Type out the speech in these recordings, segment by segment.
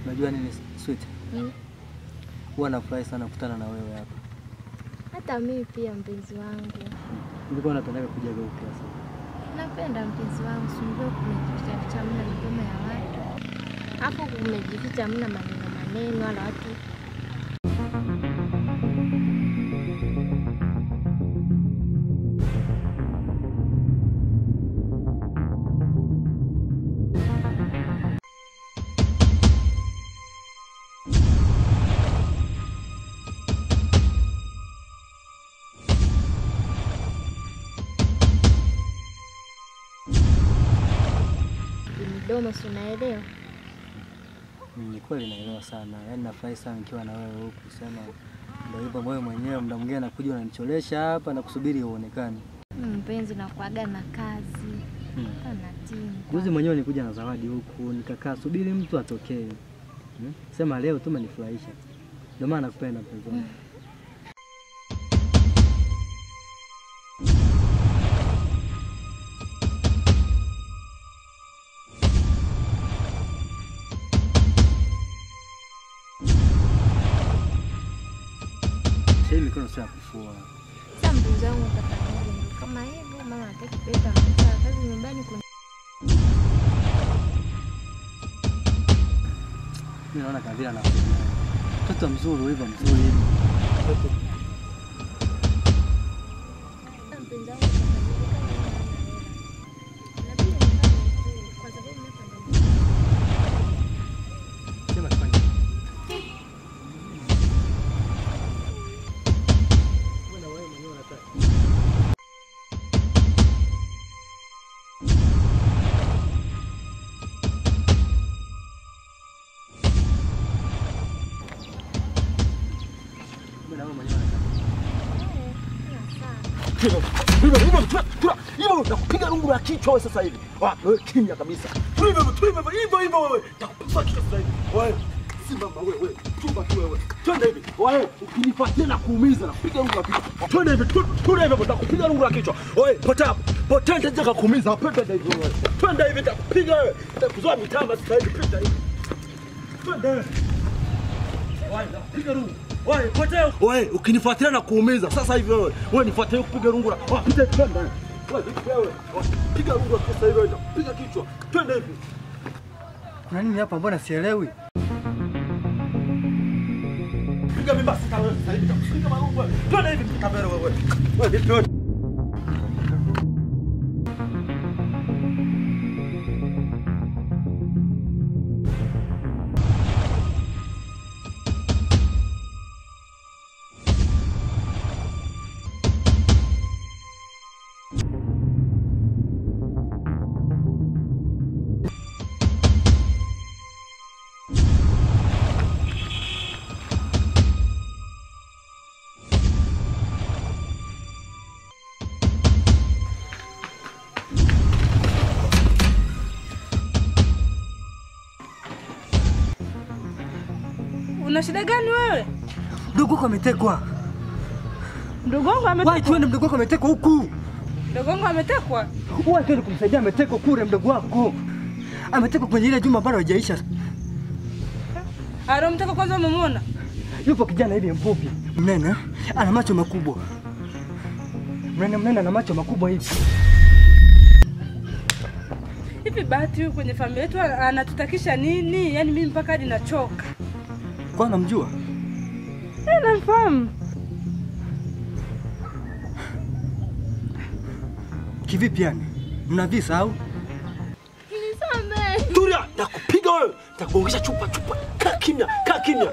Unajua nini sweet? Huwa nafurahi sana kukutana na wewe hapa. Hata mimi pia mpenzi wangu. Nilikuwa napenda kuja huku kila siku. Napenda mpenzi wangu, sio kumejificha mna midomo ya watu. Hapo kumejificha mna maneno maneno wala watu. Midomo si unaelewa? Ni kweli naelewa sana. Yaani nafurahi sana nikiwa na wewe huku sana. Ndio hivyo wewe mwenyewe muda mwingine nakuja unanicholesha hapa na kusubiri uonekane. Mpenzi nakuaga na kazi. Na timu. Juzi mwenyewe nilikuja na zawadi huku nikakaa subiri mtu atokee. Sema leo tu umenifurahisha. Ndio maana nakupenda mpenzi wangu. Mikono sio ya kufua. Sasa mpenzi wangu utafanyaje? Kama hivyo mama hataki pesa, kazi nyumbani kuna. Mimi naona kama vile anakuja. Mtoto mzuri hivyo mzuri hivi. Mtoto. Mpenzi wangu utafanyaje kama hana hela? Na pia nifanye kwa sababu mimi hapa ndo. Sema tufanye. Hivyo nakupiga rungu la kichwa wewe sasa hivi. Wewe kimya kabisa. Hivyo hivyo wewe. Nitakupiga kichwa sasa hivi. Wewe simama wewe. Chumba tu wewe. Twende hivi. Wewe ukinifuatia na kuumiza nakupiga rungu la kichwa. Twende hivi. Twende hivi nitakupiga rungu la kichwa. Wewe potea hapo. Potea nitaje kukuumiza. Pita hivi wewe. Twende hivi nitakupiga wewe. Nitakuzoa mitamba sasa hivi. Pita hivi. Twende. Wewe nakupiga rungu. Wewe potea. Wewe ukinifuatilia na kuumiza sasa hivi wewe. Wewe nifuatilie kupiga rungu la. Pita twende. Wewe vipi wewe? Piga rungu sasa hivi wewe. Piga kichwa. Twende hivi. Kuna nini hapa mbona sielewi? Piga mimba sasa wewe sasa hivi. Piga marungu wewe. Twende hivi pita mbele wewe. Wewe vipi wewe? Una shida gani wewe? Ndugu wako ametekwa. Ndugu wangu ametekwa? Wewe twende, mdogo wako ametekwa huku. Ndugu wangu ametekwa? Wewe twende kumsaidia, ametekwa kule mdogo wako. Ametekwa kwenye ile jumba bado haijaisha. Alomteka kwanza umemuona? Yupo kijana hivi mfupi, mnene, ana macho makubwa. Mnene mnene ana macho makubwa hivi. Hivi Bahati huyu kwenye familia yetu anatutakisha nini? Yaani mimi mpaka hadi nachoka. Kwa namjua? Eh, namfahamu. Kivipi yani? Mna visa au? Nisamehe. Tulia, nitakupiga wewe. Nitakugongesha chupa chupa. Kaa kimya, kaa kimya.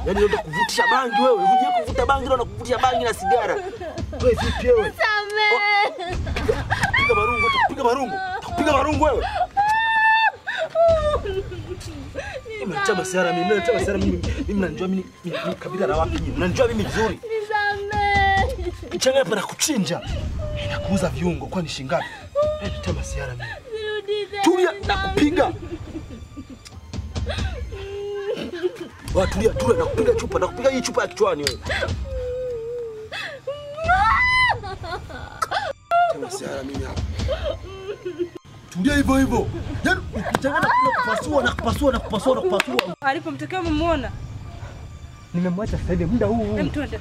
Yaani unataka kuvutisha bangi wewe. Unajua kuvuta bangi leo na kuvutisha bangi na sigara. Wewe vipi wewe? Nisamehe. Piga marungu, nitakupiga marungu. Nitakupiga marungu wewe. Mnachama sigara mimi, mnachama sigara mimi. Mimi mnanijua mimi ni kabila la wapi nyinyi? Mnanijua mimi vizuri. Nisamehe. Kichanga hapa na kuchinja. Nakuuza viungo kwani shingapi? Mnachama sigara mimi. Tulia nakupiga. Wewe tulia, tulia nakupiga chupa, nakupiga hii chupa ya kichwani wewe. Chama sigara mimi hapa. Tulia hivyo hivyo. Yaani Tena nakupasua na kupasua na kupasua na kupasua. Alipomtokea umemuona? Nimemwacha sasa hivi muda huu. Hem, twende.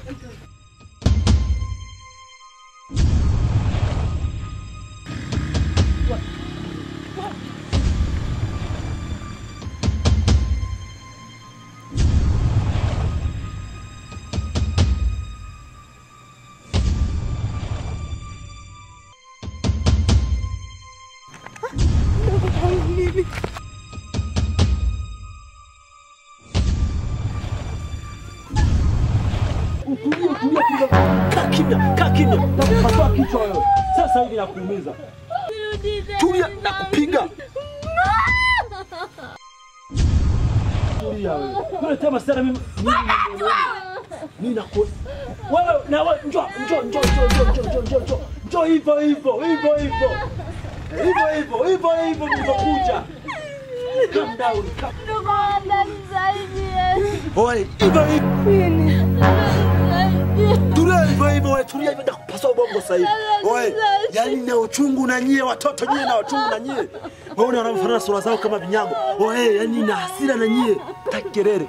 Kaa kimya. Nakupasua kichwa wewe. Sasa hivi nakuumiza. Tulia, nakupiga. Tulia wewe. Unatema sana mimi. Mimi naku wewe na wewe njoo njoo njoo njoo njoo njoo njoo. Njoo hivyo hivyo hivyo hivyo. Hivyo hivyo hivyo hivyo nilipokuja. Calm down. Ndugu nisaidie. Oi, hivyo hivyo. Tulia hivyo hivyo wewe, tulia hivyo nitakupasua ubongo sasa hivi. Oe, yaani na uchungu na nyie watoto nyie na uchungu na nyie. Wewe unaona sura zao kama vinyago. Oe, yaani na hasira na nyie. Sitaki kelele.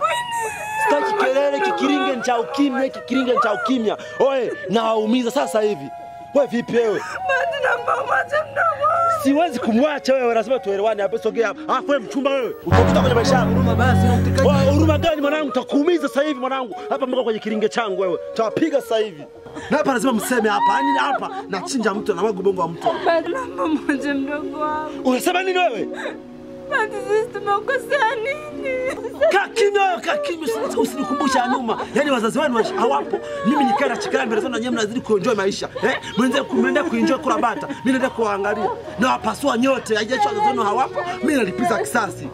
Sitaki kelele, kikiringe cha ukimya, kikiringe cha ukimya. Oe, nawaumiza sasa hivi. Wewe vipi wewe? Bado naomba mwache mdogo. Siwezi kumwacha wewe, lazima tuelewane hapa, sogea hapa. Alafu wewe mchumba wewe, utakuta kwenye maisha yako. Huruma basi, unamtekaje? Wewe huruma gani mwanangu? Utakuumiza sasa hivi mwanangu. Hapa mko kwenye kiringe changu wewe. Tawapiga sasa hivi. Na hapa lazima mseme hapa. Yaani hapa nachinja mtu na mwaga bongo wa mtu. Bado naomba mwache mdogo wangu. Unasema nini wewe? Bado sisi tumekosea nini? Kaa kimya, kaa kimya, usinikumbushe nyuma. Yaani wazazi wenu hawapo. Mimi nikae na chikala mbele zenu na nyinyi mnazidi kuenjoy maisha. Mnaenda kuenjoy kula bata. Mimi naenda kuangalia. Na wapasua nyote, haijalishi wazazi wenu hawapo, mimi nalipiza kisasi.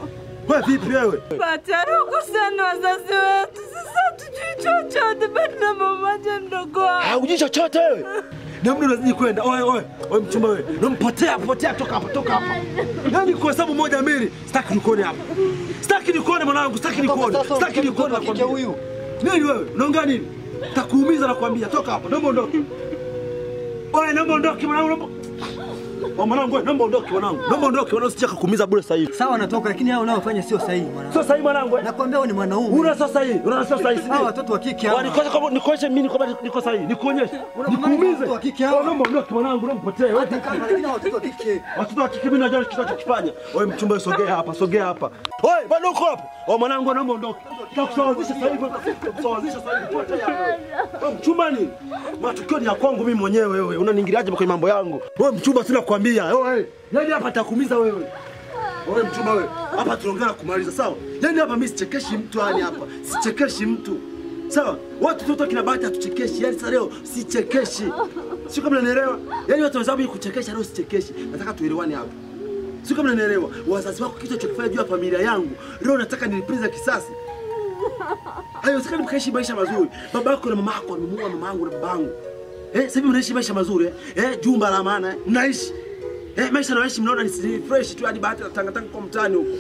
Wewe vipi wewe? Bado alikosea na wazazi wetu. Sasa hatujui chochote, bado naomba mwache mdogo wangu. Haujui chochote wewe? Na mimi unazidi kwenda. Oe oe, oe mchumba wewe. Nampotea, potea, toka hapa, toka hapa. Yaani kwa sababu moja mbili, sitaki nikuone hapa. Sitaki nikuone mwanangu, sitaki nikuone. Sitaki nikuone nakwambia. Huyu. Nini wewe? Unaongea nini? Nitakuumiza nakwambia. Toka hapa. Naomba ondoke. Oe, naomba ondoke mwanangu, naomba. Wa mwanangu wewe, naomba ondoke mwanangu. Naomba ondoke mwanangu, sitaki kukuumiza bure sasa hivi. Sawa natoka, lakini hao unaofanya sio sahihi mwanangu. Sio sahihi mwanangu. Nakwambia wewe ni mwanaume. Una sio sahihi. Una sio sahihi. Hao watoto wa kike hao. Nikoje kama nikoje mimi niko niko sahihi. Nikuonyeshe. Nikuumize. Watoto wa kike hao. Naomba ondoke mwanangu, naomba potee. Wewe kama lakini hao watoto wa kike. Watoto wa kike mimi najua kitu kinachokifanya. Wewe mchumba sogea hapa, sogea hapa. Wewe bado uko hapo. Wewe mwanangu naomba ondoke. Nitakusawazisha sasa hivi. Nitakusawazisha sasa hivi. Potea wewe. Wewe mchumba ni matukio ni ya kwangu mimi mwenyewe wewe. Unaniingiliaje kwenye mambo yangu? Wewe mchumba sina kukwambia. Wewe yaani hapa nitakuumiza wewe. Wewe mchumba wewe. Hapa tunaongea kumaliza sawa? Yaani hapa mimi sichekeshi mtu yani hapa. Sichekeshi mtu. Sawa? Watu toto kina bahati hatuchekeshi. Yaani sasa leo sichekeshi. Sio kama unanielewa? Yaani watu wanasema kuchekesha leo sichekeshi. Nataka tuelewane hapa. Sio kama unanielewa? Wazazi wako kitu chokifanya juu ya familia yangu. Leo nataka nilipize kisasi. Haiwezekani mkaishi maisha mazuri. Baba yako na mama yako wamemuua mama yangu na babangu. Sasa hivi mnaishi maisha mazuri eh? Jumba la maana mnaishi. Maisha naishi mnaona ni fresh tu hadi bahati tanga tanga kwa mtaani huko.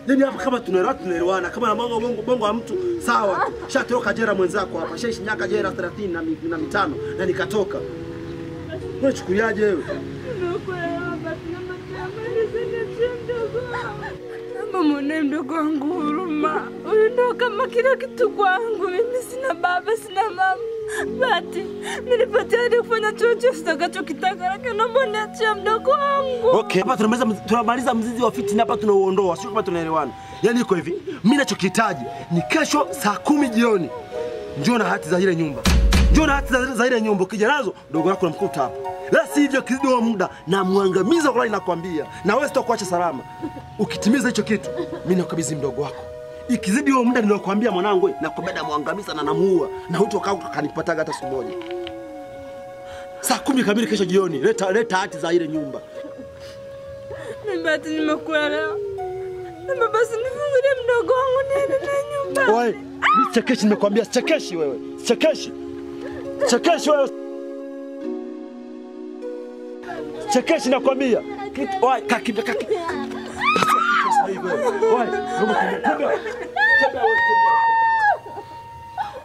Yaani hapa kama tunaelewana tunaelewana, kama na bongo bongo bongo wa mtu sawa tu. Shatoroka jela mwenzako hapa, shaishi miaka jela 35 na nikatoka. Unachukuliaje wewe? Mama mdogo wangu huruma. Huyu ndo kama kila kitu kwangu. Mimi sina baba, sina mama. Bahati nilipatia hadi kufanya chochote nitakachokitaka, lakini naomba niachie mdogo wangu. Okay, hapa tunamaliza mzizi wa fitina hapa tunauondoa, sio kama tunaelewana. Yaani iko hivi, mimi ninachokihitaji ni kesho saa 10 jioni. Njoo na hati za ile nyumba. Njoo na hati za ile nyumba, ukija nazo mdogo wako namkuta hapa. La sivyo kizidi huo muda na muangamiza kwa nakwambia. Na wewe sitakuacha salama. Ukitimiza hicho kitu, mimi nakukabidhi mdogo wako. Ikizidi huo muda niliokuambia mwanangu, nakwambia namuangamiza na namuua na hutokaa ukanipataga hata siku moja. Saa 10 kamili kesho jioni, leta hati za ile nyumba. Mimi bahati nimekuelewa. Na basi nifungulie mdogo wangu niende na nyumba. Wewe, mimi sichekeshi nimekuambia, sichekeshi wewe. Sichekeshi. Sichekeshi wewe. Sichekeshi nakwambia. Wewe kakimya kakimya. Wewe, naomba tembea. Tembea wewe tembea.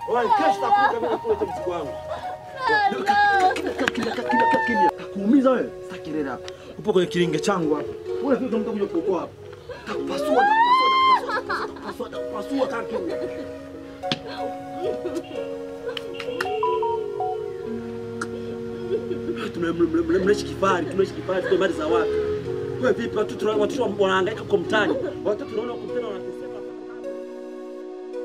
Wewe kesho takuja mimi kuleta mzigo wangu. Kakimya kakimya kakimya. Kuumiza wewe. Sitaki kelele hapa. Upo kwenye kilinge changu hapa. Wewe vipi mtu kuja kuokoa hapa? Takupasua, takupasua, takupasua, takupasua kaki. Tunaishi kifari, tunaishi kifari, tuna mali za watu. Wewe vipi watoto wanahangaika kwa mtaani? Watoto tunaona kwa mtaani.